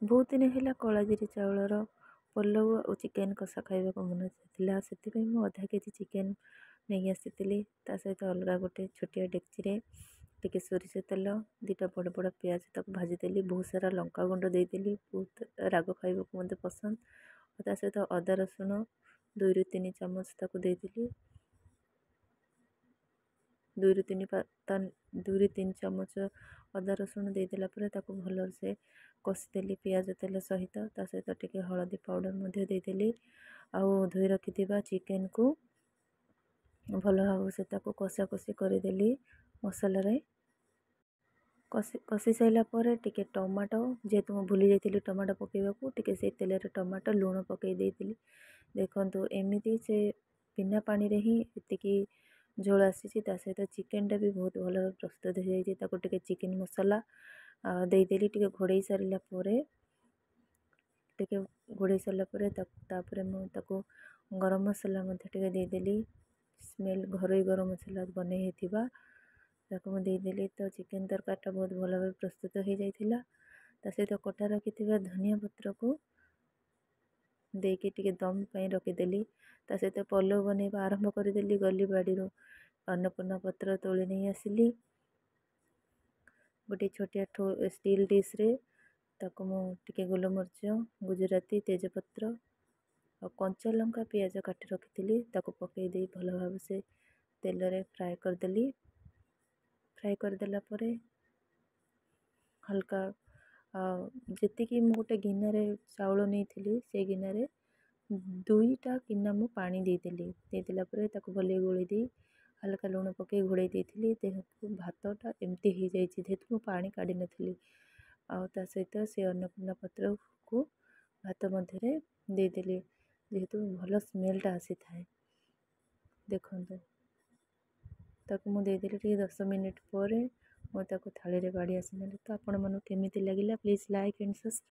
ବହୁତ ଦିନ ହେଲା କଳାଜିରି ଚାଉଳର ପଲଉ ଆଉ ଚିକେନ୍ କଷା ଖାଇବାକୁ ମନ ଥିଲା, ସେଥିପାଇଁ ମୁଁ ଅଧା କେଜି ଚିକେନ୍ ନେଇ ଆସିଥିଲି। ତା ସହିତ ଅଲଗା ଗୋଟେ ଛୋଟିଆ ଡେକ୍ଚିରେ ଟିକେ ସୋରିଷ ତେଲ, 2ଟା ବଡ଼ ବଡ଼ ପିଆଜ ତାକୁ ଭାଜିଦେଲି। ବହୁତ ସାରା ଲଙ୍କା ଗୁଣ୍ଡ ଦେଇଦେଲି, ବହୁତ ରାଗ ଖାଇବାକୁ ମୋତେ ପସନ୍ଦ। ଆଉ ତା ସହିତ ଅଦା ରସୁଣ 2ରୁ 3 ଚାମଚ ତାକୁ ଦେଇଦେଲି। 2ରୁ 3 ପାତା, 2ରୁ 3 ଚାମଚ ଅଦା ରସୁଣ ଦେଇଦେଲା ପରେ ତାକୁ ଭଲସେ କଷିଦେଲି ପିଆଜ ତେଲ ସହିତ। ତା ସହିତ ଟିକେ ହଳଦୀ ପାଉଡ଼ର ମଧ୍ୟ ଦେଇଦେଲି, ଆଉ ଧୋଇ ରଖିଥିବା ଚିକେନକୁ ଭଲ ଭାବରେ ସେ ତାକୁ କଷାକଷି କରିଦେଲି ମସଲାରେ। କଷି କଷି ସାରିଲା ପରେ ଟିକେ ଟମାଟୋ, ଯେହେତୁ ମୁଁ ଭୁଲି ଯାଇଥିଲି ଟମାଟୋ ପକାଇବାକୁ, ଟିକେ ସେଇ ତେଲରେ ଟମାଟୋ ଲୁଣ ପକାଇ ଦେଇଥିଲି। ଦେଖନ୍ତୁ, ଏମିତି ସେ ବିନା ପାଣିରେ ହିଁ ଏତିକି ଝୋଳ ଆସିଛି। ତା ସହିତ ଚିକେନଟା ବି ବହୁତ ଭଲ ଭାବେ ପ୍ରସ୍ତୁତ ହୋଇଯାଇଛି। ତାକୁ ଟିକେ ଚିକେନ ମସଲା ଦେଇଦେଲି। ଟିକେ ଘୋଡ଼େଇ ସାରିଲା ପରେ, ଟିକେ ଘୋଡ଼େଇ ସାରିଲା ପରେ ତାପରେ ମୁଁ ତାକୁ ଗରମ ମସଲା ମଧ୍ୟ ଟିକେ ଦେଇଦେଲି। ସ୍ମେଲ୍ ଘରୋଇ ଗରମ ମସଲା ବନେଇ ହେଇଥିବା ତାକୁ ମୁଁ ଦେଇଦେଲି। ତ ଚିକେନ ତରକାରୀଟା ବହୁତ ଭଲ ଭାବେ ପ୍ରସ୍ତୁତ ହୋଇଯାଇଥିଲା। ତା ସହିତ କଟା ରଖିଥିବା ଧନିଆ ପତ୍ରକୁ ଦେଇକି ଟିକେ ଦମ୍ ପାଇଁ ରଖିଦେଲି। ତା ସହିତ ପଲଉ ବନେଇବା ଆରମ୍ଭ କରିଦେଲି। ଗଲି ବାଡ଼ିରୁ ଅନ୍ନପୂର୍ଣ୍ଣା ପତ୍ର ତୋଳି ନେଇ ଆସିଲି। ଗୋଟେ ଛୋଟିଆ ଷ୍ଟିଲ୍ ଡିସ୍ରେ ତାକୁ ମୁଁ ଟିକେ ଗୋଲମରିଚ, ଗୁଜୁରାତି, ତେଜପତ୍ର ଆଉ କଞ୍ଚା ଲଙ୍କା, ପିଆଜ କାଟି ରଖିଥିଲି, ତାକୁ ପକାଇ ଦେଇ ଭଲ ଭାବେ ସେ ତେଲରେ ଫ୍ରାଏ କରିଦେଲି। ଫ୍ରାଏ କରିଦେଲା ପରେ ହାଲକା, ଯେତିକି ମୁଁ ଗୋଟେ ଗିନାରେ ଚାଉଳ ନେଇଥିଲି, ସେଇ ଗିନାରେ 2ଟା ଗିନା ମୁଁ ପାଣି ଦେଇଦେଲି। ଦେଇଦେଲା ପରେ ତାକୁ ଭଲକି ଗୋଳେଇ ଦେଇ ହାଲକା ଲୁଣ ପକାଇ ଘୋଡ଼େଇ ଦେଇଥିଲି। ଦେହକୁ ଭାତଟା ଏମିତି ହେଇଯାଇଛି, ଯେହେତୁ ମୁଁ ପାଣି କାଢ଼ିନଥିଲି। ଆଉ ତା ସହିତ ସେ ଅନ୍ନପୂର୍ଣ୍ଣା ପତ୍ରକୁ ଭାତ ମଧ୍ୟରେ ଦେଇଦେଲି, ଯେହେତୁ ଭଲ ସ୍ମେଲ୍ଟା ଆସିଥାଏ। ଦେଖନ୍ତୁ, ତାକୁ ମୁଁ ଦେଇଦେଲି। ଟିକେ 10 ମିନିଟ୍ ପରେ ମୁଁ ତାକୁ ଥାଳିରେ ବାଢ଼ି ଆସିଲି। ତ ଆପଣମାନଙ୍କୁ କେମିତି ଲାଗିଲା, ପ୍ଲିଜ୍ ଲାଇକ୍ ଆଣ୍ଡ ସବସ୍କ୍ରାଇବ୍।